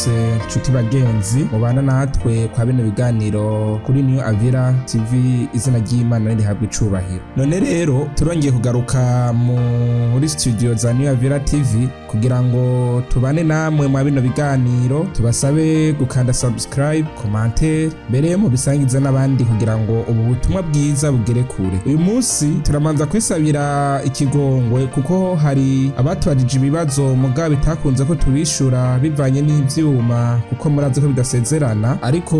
Mwaramutse nshuti bagenzi mubana natwe kwa bino biganiro kuri New Avira TV. Izina ry'Imana rihabwa icubahiro. None rero turongeye kugaruka muri studio za New Avira TV kugira ngo tubane namwe mwa bino biganiro. Tubasabe gukanda subscribe, commentaire, mbere mubisangize n'abandi kugira ngo ubu butumwa bwiza bugere kure. Uyu munsi turamanza kwisabira ikigongwe kuko hari abatubajije ibibazo mugabo bitakunze ko tubishura bivanye n'ivyuma, kuko murazi ko bidasezerana. Ariko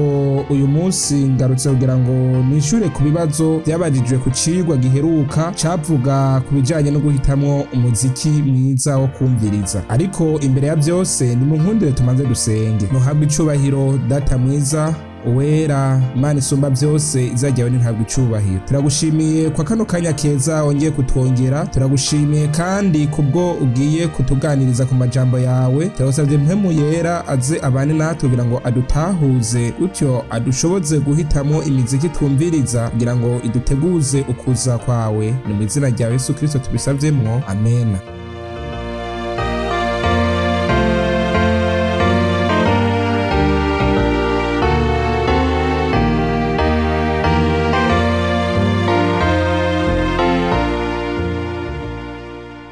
uyu munsi ngarutse kugira ngo nishure ku bibazo byabajijwe ku cigwa giheruka cavuga ku bijanye no guhitamwo umuziki mwiza wo kumviriza. Ariko imbere ya byose, ni mu nkundire tumanze dusenge. Muhabwe icubahiro, Data mwiza, Uwera, Imana isumba byose, izajyawe ntabwo icubahiro. Turagushimiye kwa kano kanya keza wongeye kutwongera. Turagushimiye kandi kubwo ugiye kutuganiriza ku majambo yawe. Turagusabye Mpwemu Yera aze abane natwe kugira ngo adutahuze, gutyo adushoboze guhitamo imiziki twumviriza kugira ngo iduteguze ukuza kwawe. Ni mu izina rya Yesu Kristo tubisavyemwo, amena.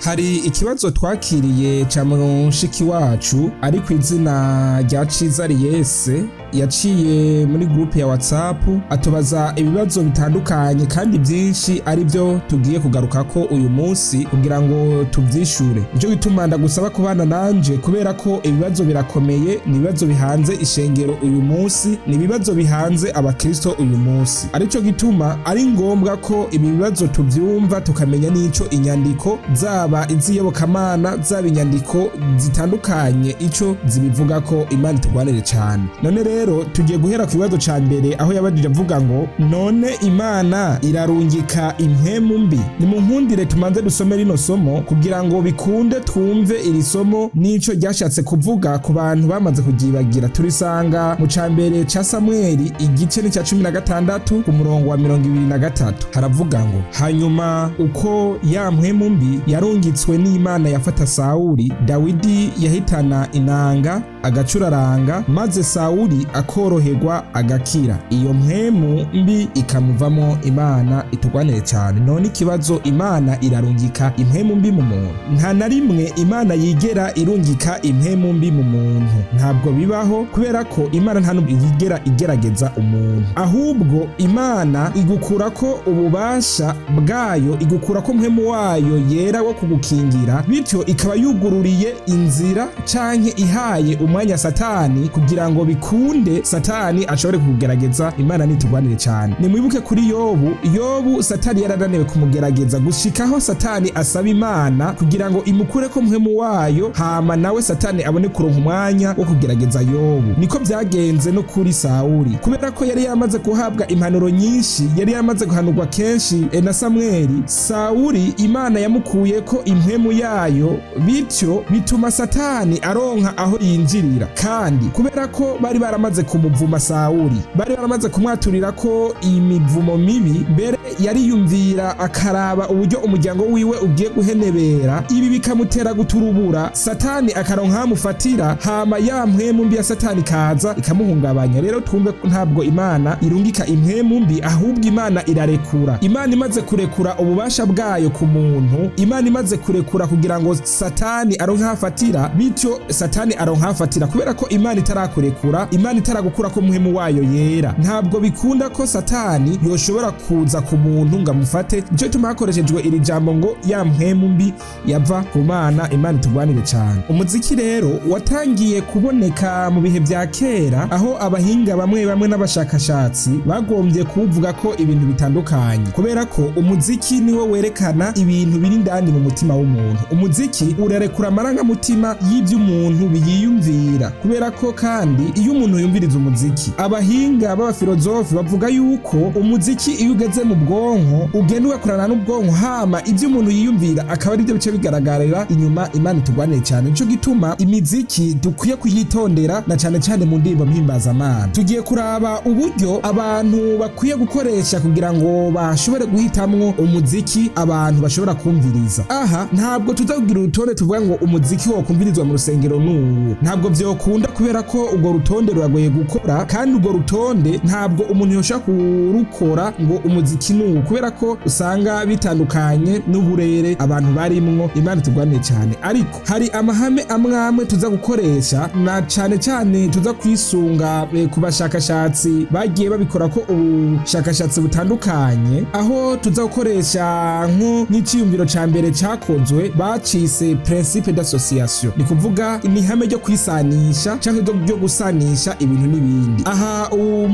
Hari ikibazo twakiriye ca mushiki wacu ari ku izina rya Ciza Riyese, yaciye muri groupe ya WhatsApp atubaza ibibazo bitandukanye kandi byinshi, ari byo tugiye kugarukako uyu munsi kugira ngo tuvyishure. Nico gituma ndagusaba kubana nanje, kubera ko ibibazo birakomeye. Ni ibibazo bihanze ishengero uyu munsi, ni ibibazo bihanze abakristo uyu munsi. Arico gituma ari ngombwa ko ibi bibazo tuvyumva, tukamenya n'ico inyandiko zaba iz'iyobokamana, zaba inyandiko zitandukanye, ico zibivuga ko. Imana itugwanire cyane. None rero tugiye guhera ku kibazo ca mbere, aho yabajije avuga ngo: "None Imana irarungika impwemu mbi?" Ni mu nkundire tumanze dusome rino somo kugira ngo bikunde twumve iri somo n'ico ryashatse kuvuga ku bantu bamaze kuryibagira. Turisanga mu ca mbere ca Samweli, igice ni ca 16, ku murongo wa 23. Haravuga ngo: "Hanyuma uko ya mpwemu mbi yarungitswe n'Imana yafata Sawuli, Dawidi yahitana inanga agacuraranga, maze Sawuli akoroherwa agakira, iyo mpwemu mbi ikamuvamo." Imana itugwanire cyane. None ikibazo: Imana irarungika impwemu mbi mu muntu? Nta na rimwe Imana yigera irungika impwemu mbi mu muntu, ntabwo bibaho, kubera ko Imana nta n'ubwo yigera igerageza umuntu. Ahubwo Imana igukura ko ububasha bwayo, igukura ko mpwemu wayo yera wo kugukingira, bityo ikaba yugururiye inzira canke ihaye umwanya Satani kugira ngo bikunde Satani ashobore kukugerageza. Imana nitugwanire cyane. Nimwibuke kuri Yobu. Yobu Satani yarananiwe kumugerageza gushikaho Satani asaba Imana kugira ngo imukure ko mpwemu wayo, hama nawe Satani abone kuronka umwanya wo kugerageza Yobu. Niko byagenze no kuri Sawuli, kubera ko yari yamaze guhabwa impanuro nyinshi, yari yamaze guhanurwa kenshi na Samweli. Sawuli Imana yamukuye ko impwemu yayo, bityo bituma Satani aronka aho yinjirira. Kandi kubera ko bari baramaze kumuvuma Sawuli, bari baramaze kumwaturira ko imivumo mibi, mbere yariyumvira akaraba uburyo umuryango wiwe ugiye guhenebera, ibi bikamutera guturubura. Satani akaronka amufatira, hama ya mpwemu mbi ya Satani ikaza ikamuhungabanya. Rero twumve ko ntabwo Imana irungika impwemu mbi, ahubwo Imana irarekura. Imana imaze kurekura ububasha bwayo ku muntu, Imana imaze kurekura kugira ngo Satani aronke ahafatira, bityo Satani aronka ahafatira. Kubera ko Imana itarakurekura, Imana itaragukura ko muhemu wayo yera, ntabwo bikunda ko Satani yoshobora kuza ku muntu ngo amufate. Nico gituma hakoreshejwe iri jambo ngo ya mpwemu mbi yava ku Mana. Imana itugwanire cyane. Umuziki rero watangiye kuboneka mu bihe bya kera, aho abahinga bamwe bamwe n'abashakashatsi bagombye kuwuvuga ko ibintu bitandukanye, kubera ko umuziki niwo werekana ibintu biri indani mu mutima w'umuntu. Umuziki urarekura amarangamutima y'iby'umuntu biyiyumvira, kubera ko kandi iyo umuntu yumviriza umuziki. Abahinga b'abafilozofe bavuga yuko umuziki iyo ugeze mu bwonko ugenda ugakorana n'ubwonko, hama ibyo umuntu yiyumvira akaba ari byo bice bigaragarira inyuma. Imana itugwanire cyane. Nico gituma imiziki dukwiye kuyitondera, na cyane cyane mu ndirimbo mpimbazamana. Tugiye kuraba uburyo abantu bakwiye gukoresha kugira ngo bashobore guhitamwo umuziki abantu bashobora kumviriza. Aha ntabwo tuza kugira urutonde tuvuga ngo umuziki wo kumvirizwa mu rusengero n'uwu, ntabwo vyokunda, kubera ko urwo rutonde ruragoye gukora, kandi urwo rutonde ntabwo umuntu yoshobora kurukora ngo umuziki n'uwu, kubera ko usanga bitandukanye n'uburere abantu barimwo. Imana itugwanire cyane. Ariko hari amahame amwe amwe tuza gukoresha, na cyane cyane tuza kwisunga ku bashakashatsi bagiye babikora ko ubushakashatsi butandukanye, aho tuza gukoresha nko nk'iciyumviro ca mbere cakozwe bacise principe d'association, ni kuvuga ni ihame ryo kwisanisha canke ryo gusanisha ibintu n'ibindi. Aha uwo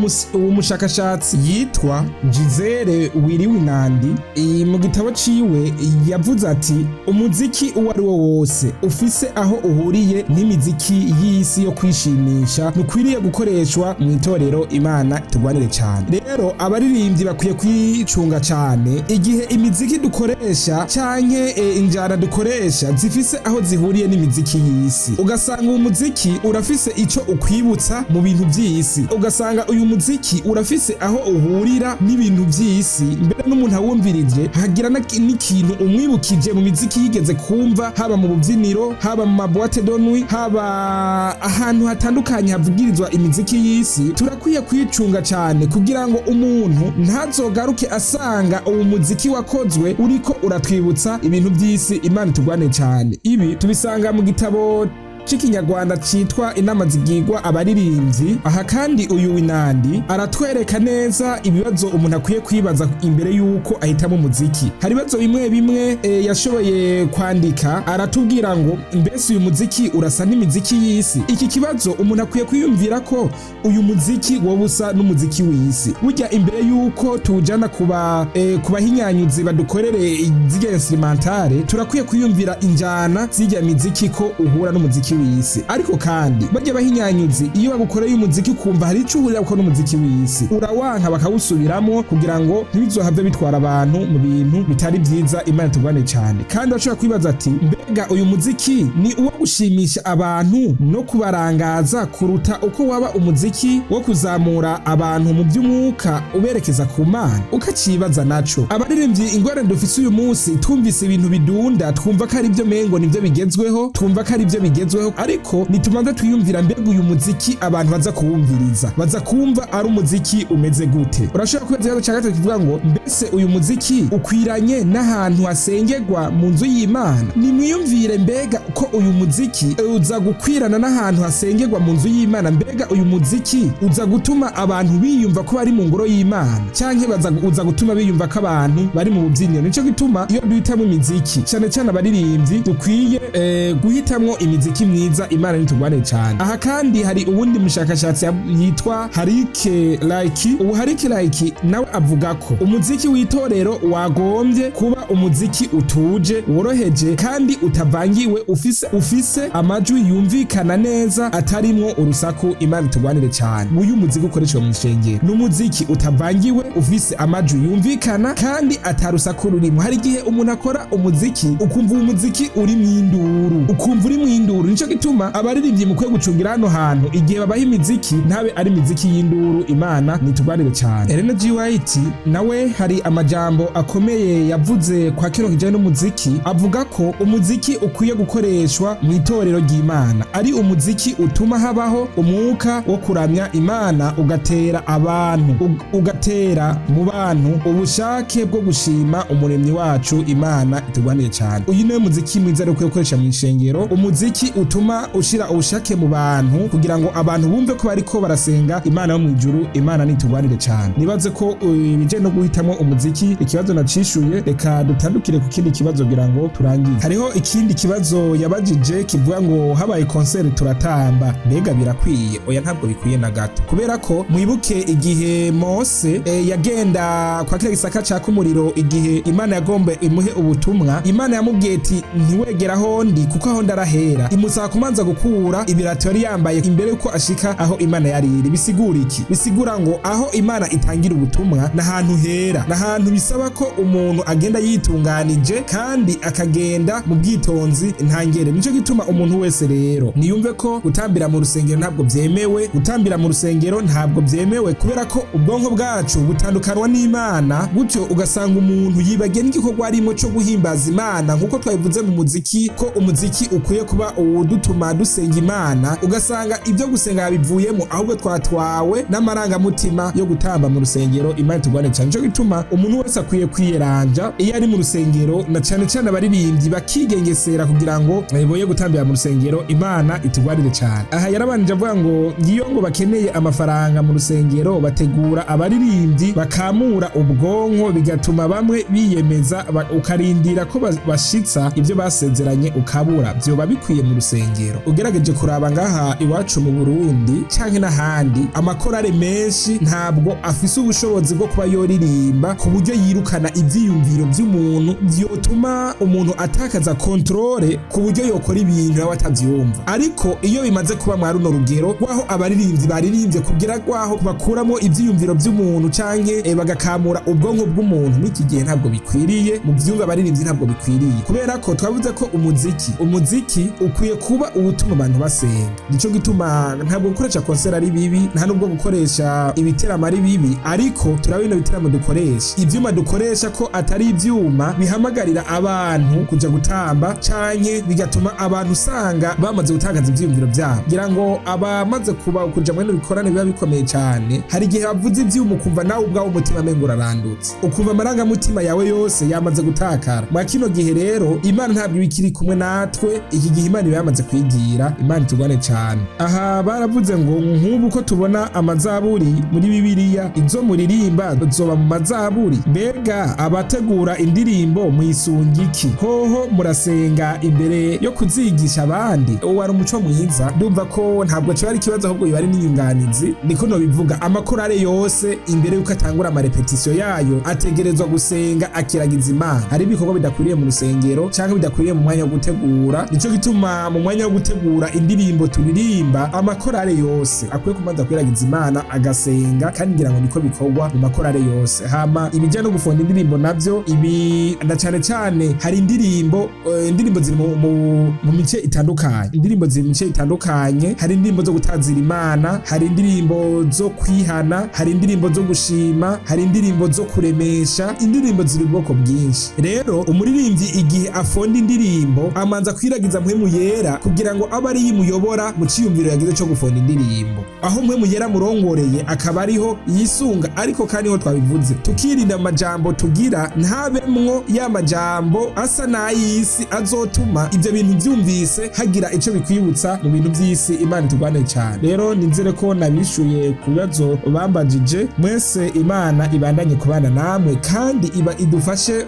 mushakashatsi yitwa Gisele Wiriwinandi, mu gitabo ciwe yavuze ati: "Umuziki uwo ari wo wose ufise aho uhuriye n'imiziki y'isi yo kwishimisha ntukwiriye gukoreshwa mu itorero." Imana tugwanire cyane. Rero abaririmbyi bakwiye kwicunga cyane igihe imiziki dukoresha canke injyana dukoresha zifise aho zihuriye n'imiziki y'isi, ugasanga uwo muziki urafise ico ukwibutsa mu bintu by'isi, ugasanga uyu muziki urafise aho uhurira n'ibintu by'isi, mbere n'umuntu awumvirije hagira n'ikintu umwibukije mu miziki yigeze kumva, haba mu bubyiniro, haba mu ma boîtes de nuit, haba ahantu hatandukanye havugirizwa imiziki y'isi. Turakwiye kwicunga cyane kugira ngo umuntu ntazogaruke asanga uwo muziki wakozwe uriko uratwibutsa ibintu by'isi. Imana itugwane cyane. Ibi tubisanga mu gitabo c'ikinyarwanda citwa Inama zigirwa abaririmbyi. Aha kandi uyu Winandi aratwereka neza ibibazo umuntu akwiye kwibaza imbere y'uko ahitamo umuziki. Hari ibibazo bimwe bimwe yashoboye kwandika, aratubwira ngo: "Mbese uyu muziki urasa n'imiziki y'isi?" Iki kibazo umuntu akwiye kwiyumvira ko uyu muziki woba usa n'umuziki w'isi. Burya imbere y'uko tuwujana ku bahinyanyuzi badukorere zirya instrumentale, turakwiye kwiyumvira injyana z'irya miziki ko uhura n'umuziki w'isi. Ariko kandi barya bahinyanyuzi, iyo bagukoreye umuziki ukumva hari ico uhurira ko n'umuziki w'isi, urawanka bakawusubiramo kugira ngo ntibizohave bitwara abantu mu bintu bitari vyiza. Imana tugwane cyane. Kandi bashobora kwibaza ati: "Mbega uyu muziki ni uwo gushimisha abantu no kubarangaza kuruta uko waba umuziki wo kuzamura abantu mu by'umwuka uberekeza ku Mana?" Ukacibaza naco. Abaririmbyi, ingorane dufise uyu munsi, twumvise ibintu bidunda twumva ko ari byo, mengo nivyo bigezweho, twumva ko ari byo bigezweho, ariko nitubanza twiyumvira: mbega uyu muziki abantu baza kuwumviriza baza kumva ari umuziki umeze gute? Urashobora kwibaza ikibazo cya gatatu kivuga ngo: "Mbese uyu muziki ukwiranye n'ahantu hasengerwa mu nzu y'Imana?" Nimwiyumvire, mbega ko uyu muziki uza gukwirana n'ahantu hasengerwa mu nzu y'Imana? Mbega uyu muziki uza gutuma abantu biyumva ko bari mu ngoro y'Imana, canke baza uza gutuma biyumva ko abantu bari mu bubyiniro? Nico gituma iyo duhitamwo imiziki, cyane cyane abaririmbyi, dukwiye guhitamwo imiziki myiza. Imana nitugwane cyane. Aha kandi hari uwundi mushakashatsi yitwa Harike Like. Ubu Harike Like nawe avuga ko umuziki w'itorero wagombye kuba umuziki utuje, woroheje kandi utavangiwe, ufise amajwi yumvikana neza, atarimwo urusaku. Imana itugwanire cyane. Uyu muziki ukoreshwa mu ishengero ni umuziki utavangiwe, ufise amajwi yumvikana kandi atarusaku rurimo. Hari igihe umuntu akora umuziki ukumva uwo muziki uri mw'induru, ukumva uri mw'induru. Nico gituma abaririmbyi mukwiye gucungira hano hantu igihe babaha imiziki, ntabe ari imiziki y'induru. Imana nitugwanire cyane. Ellen G White nawe hari amajambo akomeye yavuze kwa kino kijanye n'umuziki, avuga ko umuziki ukwiye gukoreshwa mu itorero ry'Imana ari umuziki utuma habaho umwuka wo kuramya Imana, ugatera abantu ugatera mu bantu ubushake bwo gushima Umuremyi wacu. Imana itugwanire cyane. Uyu niwe muziki mwiza rero ukwiye gukoresha mu ishengero, umuziki utuma ushira ubushake mu bantu kugira ngo abantu bumve ko bariko barasenga Imana yo mu ijuru. Imana nitugwanire cyane. Nibaze ko ibijanye no guhitamo umuziki ikibazo nacishuye. Reka dutandukire ku kindi kibazo kugira ngo turangize. Hariho ikindi kibazo yabajije kivuga ngo: "Habaye concert turatamba, mbega birakwiye?" Oya, ntabwo bikwiye na gato, kubera ko mwibuke igihe Mose yagenda kwa kiriya gisaka caka umuriro, igihe Imana yagomba imuhe ubutumwa, Imana yamubwiye ati: "Ntiwegera aho ndi, kuko aho ndarahera." Imusaba Bimusaba kumanza gukura ibirato yari yambaye imbere yuko ashika aho Imana yari iri. Bisigura iki? Bisigura ngo aho Imana itangira ubutumwa n'ahantu hera, n'ahantu bisaba ko umuntu agenda yitunganije kandi akagenda mu bwitonzi ntangere. Nico gituma umuntu wese rero niyumve ko gutambira mu rusengero ntabwo byemewe. Gutambira mu rusengero ntabwo byemewe, kubera ko ubwonko bwacu butandukanwa n'Imana, gutyo ugasanga umuntu yibagiye n'igikorwa arimo cyo guhimbaza Imana, nk'uko twabivuze mu muziki ko umuziki ukwiye kuba uwudutuma dusenga Imana. Ugasanga ibyo gusenga yabivuyemo, ahubwo twatwawe n'amarangamutima yo gutamba mu rusengero. Imana itugwane cyane. Nico gituma umuntu wese akwiye kwiyeranja iyo ari mu rusengero, na cyane cyane abaririmbyi bakigengesera kugira ngo boye gutambira mu rusengero. Imana itugwanire cyane. Aha yarabanje avuga ngo iyo ngo bakeneye amafaranga mu rusengero, bategura abaririmbyi bakamura ubwonko, bigatuma bamwe biyemeza, ukarindira ko bashitsa ibyo basezeranye ukabura. Vyoba bikwiye mu rusengero? Ugerageje kuraba ngaha iwacu mu Burundi canke n'ahandi, amakorale menshi ntabwo afise ubushobozi bwo kuba yoririmba ku buryo yirukana ivyiyumviro vy'umuntu vyotuma umuntu atakaza contrôle, ku buryo yokora ibintu nawe atavyumva. Ariko iyo bimaze kuba mwa runo rugero rwaho abaririmbyi baririmbye kugira rwaho bakuramo ivyiyumviro vy'umuntu canke bagakamura ubwonko bw'umuntu, muri iki gihe ntabwo bikwiriye. Mu vyumva, abaririmbyi, ntabwo bikwiriye, kubera ko twavuze ko umuziki ukwiye kuba uwutuma abantu basenga. Nico gituma ntabwo gukoresha concert ari bibi, nta nubwo gukoresha ibiteramo ari bibi, ariko turabona bino biteramo dukoresha, ivyuma dukoresha, ko atari ivyuma bihamagarira abantu kuja gutamba canke bigatuma abantu usanga bamaze gutakaza ivyiyumviro vyabo. Ngira ngo abamaze kuba kuja muri bikorane biba bikomeye cyane, hari igihe bavuze ivyuma ukumva nawe ubwawe umutima amengo urarandutse, ukumva amarangamutima yawe yose yamaze gutakara. Mwa kino gihe rero Imana ntabwo iba ikiri kumwe natwe. Iki gihe Imana iba yamaze kwigira. Imana itugwane cyane. Aha baravuze ngo nk'ubu ko tubona amazaburi muri Bibiliya, izo muririmba zoba mu mazaburi? Mbega abategura indirimbo mwisunga iki? Hoho murasenga imbere yo kuzigisha abandi? Uwo ari umuco mwiza. Ndumva ko ntabwo kiba ari ikibazo, ahubwo biba ari n'inyunganizi, niko nobivuga. Amakorale yose imbere yuko atangura amarépétition yayo ategerezwa gusenga, akiragiza Imana. Hari ibikorwa bidakwiriye mu rusengero cyangwa bidakwiriye mu mwanya wo gutegura. Nico gituma mu mwanya wo gutegura indirimbo turirimba, amakorale yose akwiye kubanza kwiragiza Imana, agasenga, kandi ngira ngo niko bikorwa mu makorale yose. Hama ibijya no gufonda indirimbo navyo, ibi na cyane cyane hari indirimbo ziri mu mice itandukanye. Indirimbo ziri mu mice itandukanye. Hari indirimbo zo gutazira Imana, hari indirimbo zo kwihana, hari indirimbo zo gushima, hari indirimbo zo kuremesha. Indirimbo ziri ubwoko bwinshi. Rero umuririmbyi igihe afonda indirimbo amanza kwiragiza Mpwemu Yera kugira ngo abe ari yimuyobora mu ciyumviro yagize cyo gufonda indirimbo. Aho Mpwemu Yera murongoreye akaba ariho yisunga. Ariko kandi ho twabivuze, tukirinda amajambo tugira ntabemwo ya majambo asa n'ay'isi azotuma ibyo bintu byumvise hagira ico bikwibutsa mu bintu by'isi. Imana itugwane cyane. Rero nizere ko nabishuye ku bibazo bambajije mwese. Imana ibandanye kubana namwe, kandi iba idufashe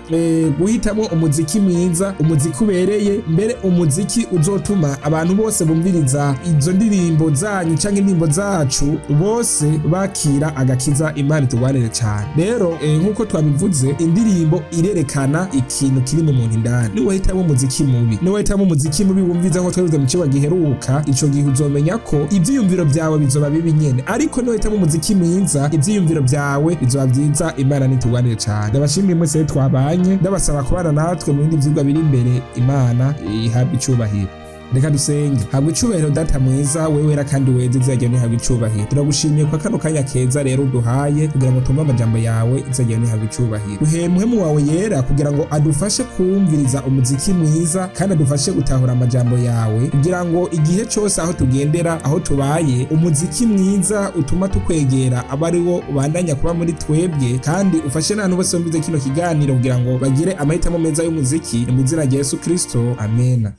guhitamo umuziki mwiza, umuziki ubereye, mbere umuziki uzotuma abantu bose bumviriza izo ndirimbo zanyu canke indirimbo zacu bose bakira agakiza. Imana itugwanire cyane. Rero nk'uko twabivuze, indirimbo irerekana ikintu kiri mu muntu indani. Niwahitamo umuziki mubi wumviza, nko twabivuze mu kiba giheruka, ico gihe uzomenya ko ivyiyumviro byawe bizoba bibi nyene. Ariko niwahitamo umuziki mwiza, ivyiyumviro byawe bizoba vyiza. Imana nitugwanire cyane. Ndabashimiye mwese twabanye, ndabasaba kubana natwe mu bindi vyigwa biri imbere. Imana ihabwe icubahiro. Reka dusenge. Habwa icubahiro Data mwiza, wewe wera kandi weze, izajya nihabwa icubahiro. Turagushimiye kwa kano kanya keza rero uduhaye kugira ngo tumve amajambo yawe. Izajya nihabwa icubahiro. Duhe Mpwemu wawe Yera kugira ngo adufashe kumviriza umuziki mwiza, kandi adufashe gutahura amajambo yawe, kugira ngo igihe cyose aho tugendera, aho tubaye, umuziki mwiza utuma tukwegera aba ari wo ubandanya kuba muri twebwe. Kandi ufashe n'abantu bose bumvize kino kiganiro kugira ngo bagire amahitamo meza y'umuziki. Mu izina rya Yesu Kristo, amena.